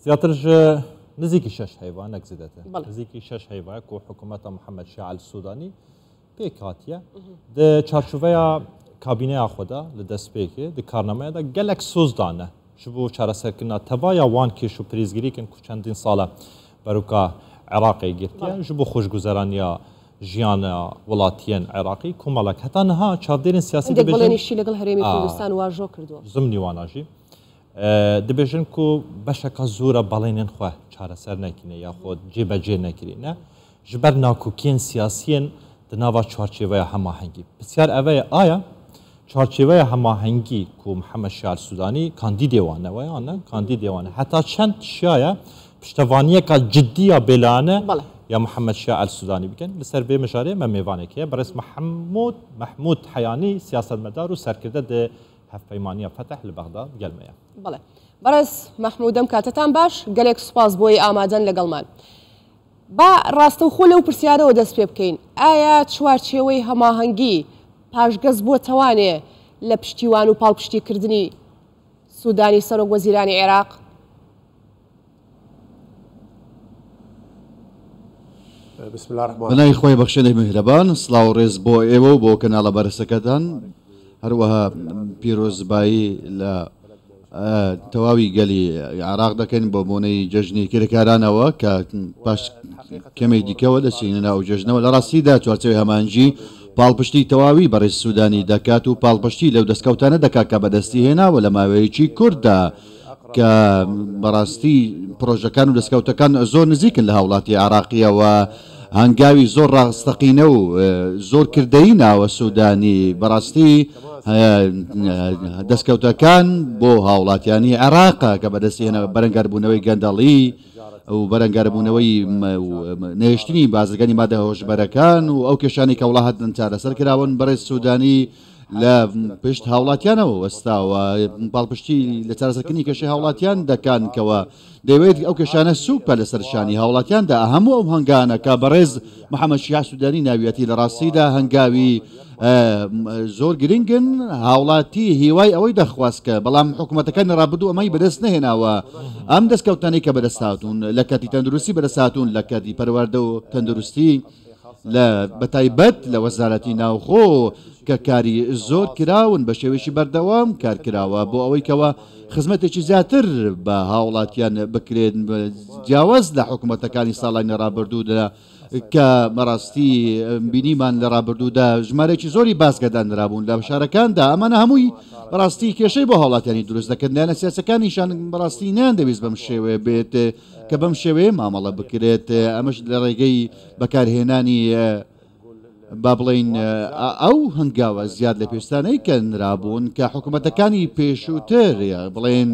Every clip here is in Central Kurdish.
زیاتر ji نزیکی 6 heyva nek zêdetir. Nizîkî 6 heyva ku hikûmeta Mihemed Şia El Sudanî pêk hatiye. Di çarçoveya kabîneya xwe de li destpêkê di karnameya de gelek soz dane ji bo çareserkirina tevaya wan kêş û pirêzgirîkên ku çendîn sal e beroka Iraqê girtiye ji bo xweşguzeraniya jiyana welatiyên Iraqî komelek heta niha çavdêrên siyasî هەندێک dibêjin بەڵێنیشی لەگەڵ هەرێمی کوردستان واژۆ کردووە. زمنی wana jî dibêjin ku beşeka zora balênên xwe çareser nekirine ya xwe cêbecê nekirine ji ber nakokiyên siyasiyên di nava çarçêveya hemahengî. Pisyar ev ye aya çarçêveya hemahengî ku Mihemed Şia Sudanî kandîdê wan e we ne kandîdê wan e heta çend şiya piştevaniyeka cidî ya bêlane ya Mihemed Şia El Sudanî bikin li ser vê mijarê me mêvanekê ye birêz Mehmûd Mehmûd Heyanî siyasetmedar û serkirde di hevpeymaniya Feteh li Bexda gel me ye. بەڵێ بەڕێز مەحموود ئەم کاتەتان باش، گەلێک سوپاس بۆی ئامادەن لەگەڵمان. با ڕاستەوخۆ لەو پرسیارەوە دەست پێ بکەین، ئایا چوارچێوەی هەماهەنگی پاشگەز بووە تەوانێ لە پشتیوان و پاڵپشتیکردنی سودانی سەرۆک وەزیرانی عێراق؟ بەناوی خوای بەخشێنەری میهرەبان، سڵاو و ڕێز بۆ ئێوە و بۆ کەناڵە بەرزەکەتان، هەروەها پیرۆزبایی لە تەواوی گەلی عێراق دەکەین بۆ بۆنەی جەژنی کرێکارانەوە کە پاش کەمێک دیکەوە دەچینە ناو جەژنەوە. لە ڕاستیدا چوارچێوەی هەماهەنگی پاڵپشتی تەواوی بەڕێز سوودانی دەکات و پاڵپشتی لەو دەستکەوتانە دەکات کە بەدەستی هێناوە لە ماوەیەکی کورتدا کە بەڕاستی پرۆژەکان و دەستکەوتەکان زۆر نزیکن لە هاوڵاتی عێراقیەوە، هەنگاوی زۆر ڕاستەقینە و زۆر کردەیی ناوە سودانی، بەڕاستی دەستکەوتەکان بۆ هاوڵاتیانی عێراقە کە بەدەستی هێنا بەرەنگاربوونەوەی گەندەڵی و بەرەنگاربوونەوەی نەهێشتنی بازرگانی مادە هۆشبەرەکان و ئەو کێشانەی کە وڵاتن چارەسەر کراون. بەڕێز سودانی لە پشت هاوڵاتیانەوە وەستاوە، پاڵپشتی لە چارەسەرکردنی کێشەی هاوڵاتیان دەکان کەەوە دەیەوێت ئەو کێشانە سوک بکات لەسەر شانی هاوڵاتیاندا. هەموو ئەو هەنگانە کە بەڕێز محەممەد شیاع سودانی ناویەتی لە ڕاستیدا هەنگاوی زۆر گرنگن. هاوڵاتی هیوای ئەوەی دەخواست کە بەڵام حکوومەتەکانی ڕابردوو ئەمەی بەدەست نەهێناوە. ئەم دەستکەوتانەی کە بەدەست هاتوون لە کەرتی تەندروستی بەدەست هاتوون، لە کەرتی پەروەردە و تەندروستی، لە بەتایبەت لە وەزارەتی ناوخۆ کە کاری زۆر کراون بە شێوەیەکی بەردەوام کار کراوە بۆ ئەوەی کەوا خزمەتێکی زیاتر بە هاوڵاتیان بکرێت جیاواز لە حکوومەتەکانی ساڵانی ڕابردوودا کە بەڕاستی بینیمان لە ڕابردوودا ژمارەیەکی زۆری بازگە دانرابوون لە شارەکاندا، ئەمانە هەمووی بەڕاستی کێشەی بۆ هاوڵاتیانی دروست دەکرد. لایەنە سیاسەکانیشان بەڕاستی نەیاندەویست بەم شێوەیە بێت کە بەم شێوەیە مامەڵە بکرێت، ئەمەش لە ڕێگەی بەکارهێنانی با بڵێین ئەو هەنگاوە زیاد لە پێستانەی کە نرابوون کە حکوومەتەکانی پێشووتر بڵێن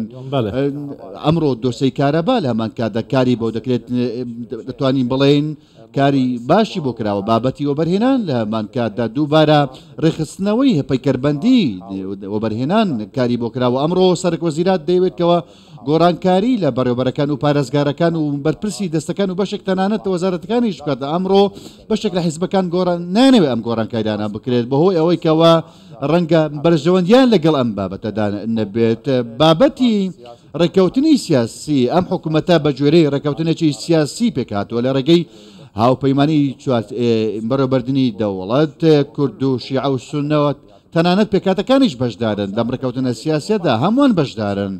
ئەمڕۆ دۆسەی کارەبا لە هەمان کاتدا کاری بۆ دەکرێت، دەتوانین بڵێین کاری باشی بۆ کراوە. بابەتی وەبەرهێنان لە هەمان کاتدا دووبارە ڕێکخستنەوەی پەیکەربەندی وەبەرهێنان کاری بۆ کراوە. ئەمڕۆ سەرک وەزیرات دەیەوێت کەەوە گۆڕانکاری لە بەڕێوبەرەکان و پارێزگارەکان و بەرپرسی دەستەکان و بەشێک تەنانەت وەزارەتەکانیش بکات. ئەمڕۆ بەشێک لە حیزبەکان گۆڕان نانەوێت ئەم گۆڕانکاریانە بکرێت بەهۆی ئەوەی کەوا ڕەنگە بەرژەوەندیان لەگەڵ ئەم بابەتەدا نەبێت. بابەتی ڕێککەوتنی سیاسی، ئەم حکوومەتە بە گوێرەی ڕێککەوتنێکی سیاسی پێکهاتووە لە ڕێگەی هاوپەیمانی بەڕێوەبردنی دەوڵەت، کورد و شیعە و سوننەوە، تەنانەت پێکهاتەکانیش بەشدارن لەم ڕێککەوتنە سیاسیەدا، هەمووان بەشدارن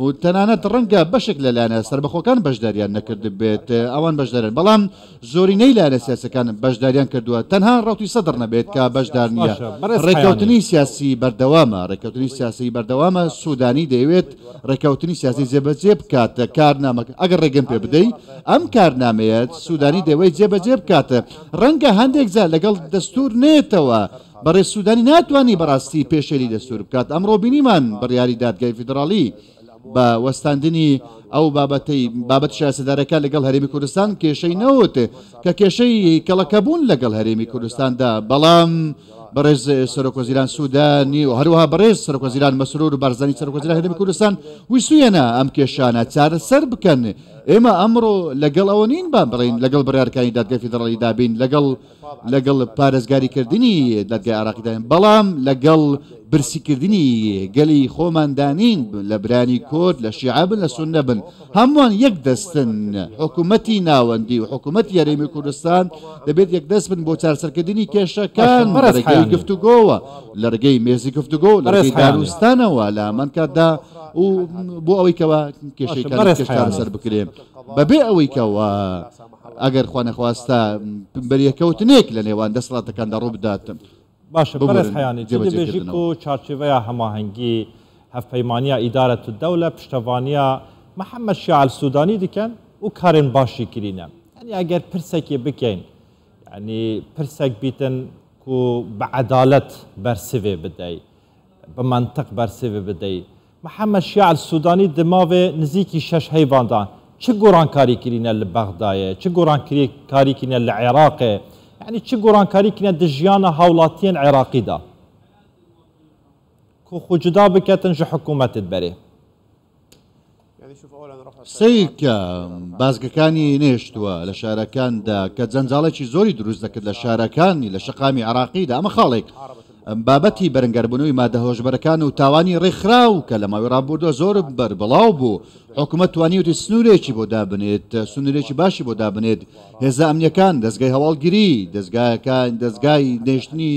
و تەنانەت ڕەنگە بەشێک لە لایەنە سەربەخۆکان بەشداریان نەکردبێت، ئەوان بەشدارن، بەڵام زۆرینەی لایەنە سیاسیەکان بەشداریان کردووە، تەنها ڕەوتی سەدڕ نەبێت کە بەشدار نییە. ڕێککەوتنی سیاسی بەردەوامە، ڕێککەوتنی سیاسی بەردەوامە، سوودانی دەیەوێت ڕێککەوتنی سیاسی جێبەجێ بکات، کارنامە ئەگەر ڕێگەم پێ بدەی ئەم کارنامەیە سوودانی دەیەوێت جێبەجێ بکات، ڕەنگە هەندێک جار لەگەڵ دەستوور نێتەوە، بەڕێز سوودانی ناتوانی بەڕاستی پێشێلی دەستوور بکات، ئەمڕۆ بینیمان بڕیاری دادگای فیدڕاڵی بە وەستاندنی ئەو بابەتەی بابەتی شایستەدارەکان لەگەڵ هەرێمی کوردستان کێشەی نەوت کە کێشەی کەڵەکەبوون لەگەڵ هەرێمی کوردستاندا، بەڵام بەڕێز سەرۆکوەزیران سوودانی و هەروەها بەڕێز سەرۆکوەزیران مەسرور بارزانی سەرۆکوەزیران هەرێمی کوردستان ویستویانە ئەم کێشانە چارەسەر بکەن. ئێمە ئەمڕۆ لەگەڵ ئەوە نین با بڵێین لەگەڵ بڕیارەکانی دادگای فیدڕاڵیدا بین، لەگەڵ لەگەڵ پارێزگاریکردنی دادگای عێراقیدا بین، بەڵام لەگەڵ برسیکردنی گەلی خۆماندا نین، لە برایانی کورد، لە شیعە بن، لە سوننە بن، هەمووان یەک دەستن، حکومەتی ناوەندی و حکومەتی هەرێمی کوردستان دەبێت یەکدەست بن بۆ چارەسەرکردنی کێشەکان لە ڕێگەی گفتوگۆوە، لە ڕێگەی مێزی گفتوگۆ، لە ڕێگەی دانوستانەوە، لە هەمان کاتدا و بۆ ئەوەی کەوا کێشەکانی دیکەش چارەسەر بکرێن بەبێ ئەوەی کەوا ئەگەر خوانەخواستە بەریەکەوتنێک لە نێوان دەسەڵاتەکاندا ڕووبدات. باشە بەڕێز ببورن حەیانی تو دبێژی جێبەجێکردنەوە. کو چارچێڤەیا هەماهەنگی هەڤپەیمانیا ئیدارەت الدەولە پشتەڤانیا محەمەد شیاع السودانی دکەن و کارێن باشی کرینە یعنی ئەگەر پرسەکێ بکەین یعنی پرسەک بیتن کو بە عەدالەت بەرسڤێ بدەی بە مەنتق بەرسڤێ بدەی محەمەد شیاع السودانی di mavê nizîkî şeş heyvan de çi gorankarî kirîne li Bexdayê, çi gorankarî kirîne li Iraqê, yanî çi gorankarî kirîne di jiyana hawlatiyên Iraqî de ku xwe cuda biketin ji hikûmetê berê. سەیرکە بازگەکانی نێشتووە لە شارەکاندا کە جەنجاڵێکی زۆری دروست دەکرد لە شارەکانی لە شەقامی عێراقیدا، ئەمە خاڵێک. بابەتی بەرەنگاربوونەوەی مادە هۆشبەرەکان و تاوانی ڕێکخراو کە لە ماوەی ڕابردووە زۆر بەربڵاو بوو، حکومەت توانیویەتی سنوورێکی بۆ دابنێت، سنوورێکی باشی بۆ دابنێت، هێزە ئەمنییەکان، دەزگای هەواڵگری، دەزگاکان، دەزگای نێشتنی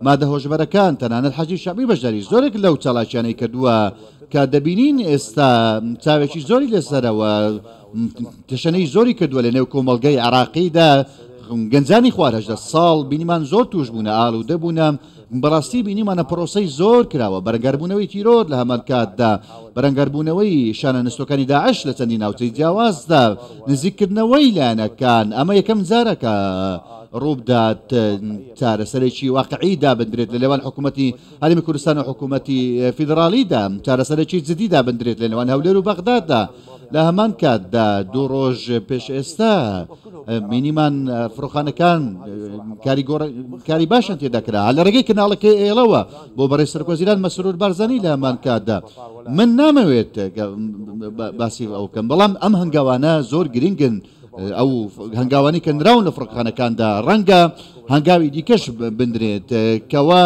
مادە هۆشبەرەکان، تەنانەت حەشدی شەعبی بەشداری زۆرێک لەو چالاکیانەی کردووە کە دەبینین ئێستا چاوێکی زۆری لەسەرە و تەشەنەی زۆری کردووە لە نێو کۆمەڵگەی عێراقیدا، گەنجانی خوار 18 ساڵ بینیمان زۆر توش بوونە، ئالوودە بوونە، بەڕاستی بینیمانە پرۆسەی زۆر کراوە، بەرەنگاربوونەوەی تیرۆر لە هەمان کاتدا، بەرەنگاربوونەوەی شانە نوستووەکانی داعش لە چەندین ناوچەی جیاوازدا، نزیککردنەوەی لایەنەکان، ئەمە یەکەم جارە کە ڕووبدات چارەسەرێکی واقعی دابندرێت لە نێوان حکوومەتی هەرێمی کوردستان و حکوومەتی فیدراڵیدا، چارەسەرێکی جدی دابندرێت لە نێوان هەولێر و بەغداددا. لە هەمان کاتدا دوو ڕۆژ پێش ئێستا بینیمان فڕۆخانەکان کاری کاری باشیان تێدا کرا لە ڕێگەی کەناڵەکەی ئێڵەوە بۆ بەڕێز سەرۆکوەزیران مەسرور بارزانی. لە هەمان کاتدا من نامەوێت باسی ئەو بکەم، بەڵام ئەم هەنگاوانە زۆر گرنگن، ئەو هەنگاوانەی کە نراون لە فڕۆکەخانەکاندا، ڕەنگە هەنگاوی دیکەش بنرێت کەوا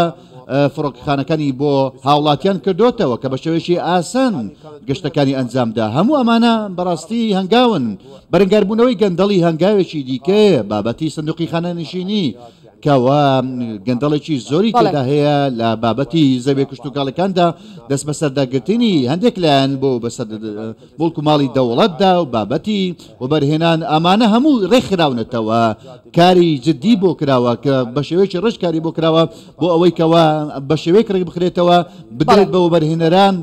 فڕۆکەخانەکانی بۆ هاوڵاتیان کردۆتەوە کە بە شێوەیەکی ئاسان گەشتەکانی ئەنجامدا. هەموو ئەمانە بەڕاستی هەنگاون. بەرەنگاربوونەوەی گەندەڵی هەنگاوێکی دیکەیە، بابەتی سندوقی خانەنشینی کەوا گەندەڵێکی زۆری تێدا هەیە لە بابەتی زەویە کشتوکاڵەکاندا، دەست بەسەرداگرتنی هەندێک لایەن بۆ بەسەر موڵک و ماڵی دەوڵەتدا و بابەتی وەبەرهێنان، ئەمانە هەموو ڕێکخراونەتەوە، کاری جدی بۆ کراوە کە بە شێوەیەکی ڕژد کاری بۆ کراوە بۆ ئەوەی کەوا بە شێوەیەک ڕێک بخرێتەوە بدرێت بە وەبەرهێنەران،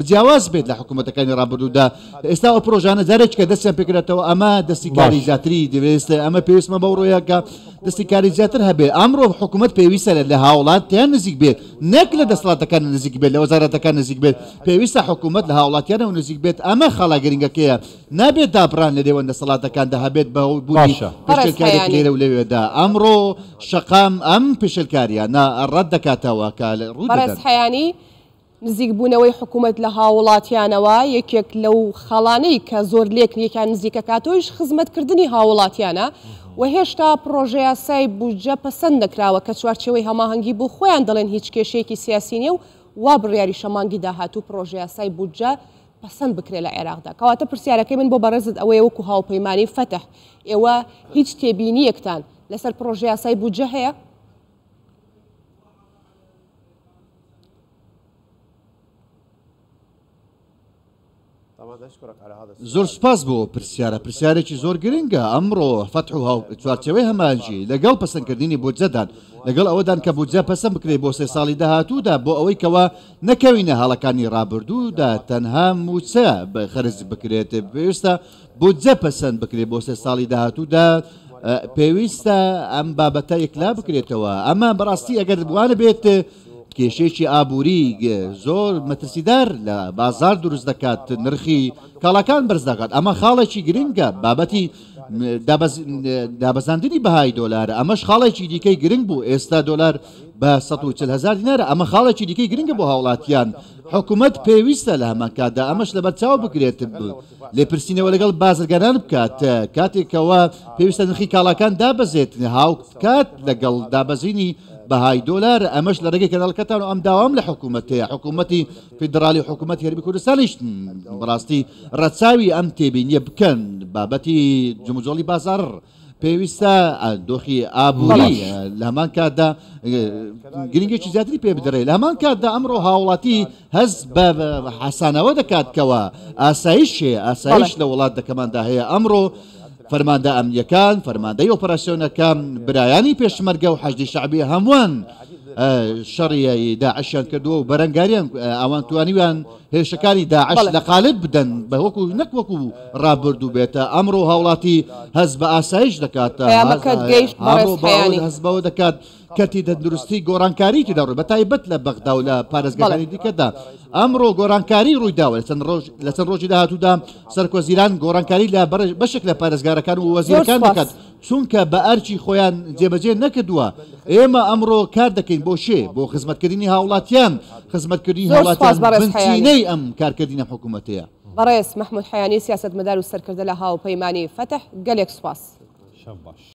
جیاواز بێت لە حکوومەتەکانی ڕابردوودا. ئێستا ئەو پرۆژانە جارێک کە دەستیان پێکرێتەوە ئەمە دەستی کاری زیاتری دەوێست، ئەمە پێویستمە بەو ڕۆیە کە دەستی کاری زیاتر هەبێت. ئەمڕۆ حکوومەت پێویستە لە هاوڵاتیان نزیک بێت، نەک لە دەسەڵاتەکان نزیک بێت، لە وەزارەتەکان نزیک بێت. پێویستە حکوومەت لە هاوڵاتیانەوە نزیک بێت، ئەمە خاڵە گرنگەکەیە. نابێت دابڕان لە نێوان دەسەڵاتەکاندا هەبێت بە بوونی پێشێلکارێک لێرە و لەوێدا. ئەمڕۆ شەقام ئەم پێشێلکارییانە ڕەت دەکاتەوە کە ڕوو بەڕێز دەدەن. حەیانی، نزیکبوونەوەی حکوومەت لە هاووڵاتیانەوە یەکێک لەو خاڵانەی کە زۆر لێک یەکیان نزیکەکاتەوەیش خزمەتکردنی هاووڵاتیانە و هێشتا پڕۆژەیاسای بودجە پەسەند نەکراوە کە چوارچێوەی هەماهەنگی بۆ خۆیان دەڵێن هیچ کێشەیەکی سیاسی نییە و وا بڕیاریشە مانگی داهاتوو پڕۆژەیاسای بودجە پەسەند بکرێت لە عێراقدا. کەواتە پرسیارەکەی من بۆ بەڕێزت ئەوەیە وەکو هاوپەیمانی فەتح ئێوە هیچ تێبینییەکتان لەسەر پڕۆژەیاسای بودجە هەیە؟ زۆر سوپاس بۆ پرسیارە، پرسیارێکی زۆر گرنگە. ئەمڕۆ فەتح و هاو چوارچێوەی هەماهەنگی لەگەڵ پەسەندکردنی بودجەدان، لەگەڵ ئەوەدان کە بودجە پەسەند بکرێت بۆ سێ ساڵی داهاتوودا، بۆ ئەوەی کەوا نەکەوینە هەڵەکانی ڕابردوودا تەنها مووچە خەرج بکرێت، پێویستە بودجە پەسەند بکرێت بۆ سێ ساڵی داهاتوودا، پێویستە ئەم بابەتە یەکلا بکرێتەوە. ئەمە بەڕاستی ئەگەر وانەبێت کێشەیەکی ئابووری زۆر مەترسیدار لە بازار دروست دەکات، نرخی کاڵاکان بەرز دەکات. ئەمە خاڵێکی گرنگە. بابەتی دابەزاندنی بەهای دۆلارە، ئەمەش خاڵێکی دیکەی گرنگ بوو، ئێستا دۆلار بە 140 هەزار دینارە، ئەمە خاڵێکی دیکەی گرنگە بۆ هاوڵاتیان، حکومەت پێویستە لە هەمان کاتدا ئەمەش لەبەرچاو بگرێت، لێپرسینەوە لەگەڵ بازرگانان بکات، کاتێکەوە پێویستە نرخی کاڵاکان دابەزێت، هاوکات لەگەڵ دابەزینی بەهای دۆلار، ئەمەش لە ڕێگەی کەناڵەکەتان و ئەم داوام لە حکومەت هەیە، حکومەتی فیدراڵی و حکومەتی هەرێمی کوردستانیش بەڕاستی ڕەچاوی ئەم تێبینیە بکەن بابەتی جموجۆڵی بازاڕ پێویستە دۆخی ئابووری لە هەمان کاتدا گرنگێکی زیاتری پێ بدرێت لە هەمان کاتدا ئەمڕۆ هاوڵاتی هەست بە حەسانەوە دەکات کەەوە ئاسایش هەیە ئاسایش لە وڵات دەکەماندا هەیە ئەمڕۆ فەرماندە ئەمنیەکان فەرماندەی ئۆپەراسیۆنەکان برایانی پێشمەرگە و حەشدی شەعبی هەمووان شەڕی داعشیان کردووە و بەرەنگاریان ئەوان توانیویان هێرشەکانی داعش لە قالب بدەن بە وەکو نەک وەکو ڕابردوو بێتە ئەمڕۆ هاوڵاتی هەست بە ئاسایش دەکات پەیامەکەت گەیشت بەڕێز حەیانی. هەست بەوە دەکات کەرتی تەندروستی گۆڕانکاری تێدا ڕووی بە تایبەت لە بەغدا و لە پارێزگاکانی دیکەدا ئەمڕۆ گۆڕانکاری ڕووی داوە لە چەند ڕۆژ لە چەند ڕۆژی داهاتوودا سەرکوەزیران گۆڕانکاری لە بەشێک لە پارێزگارەکان و وەزیرەکان دەکات چونکە بە ئەرکی خۆیان جێبەجێ نەکردووە، ئێمە ئەمڕۆ کار دەکەین بۆ شێ؟ بۆ خزمەتکردنی هاوڵاتیان، خزمەتکردنی زۆر سوپاس هاوڵاتیان بەڕێز حەیانی. بنچینەی ئەم کارکردنە حکومەتەیە. بەڕێز مەحمود حەیانی سیاسەتمەدار و سەرکردە لە هاوپەیمانی فەتح گەلێک سوپاس. شەو باش.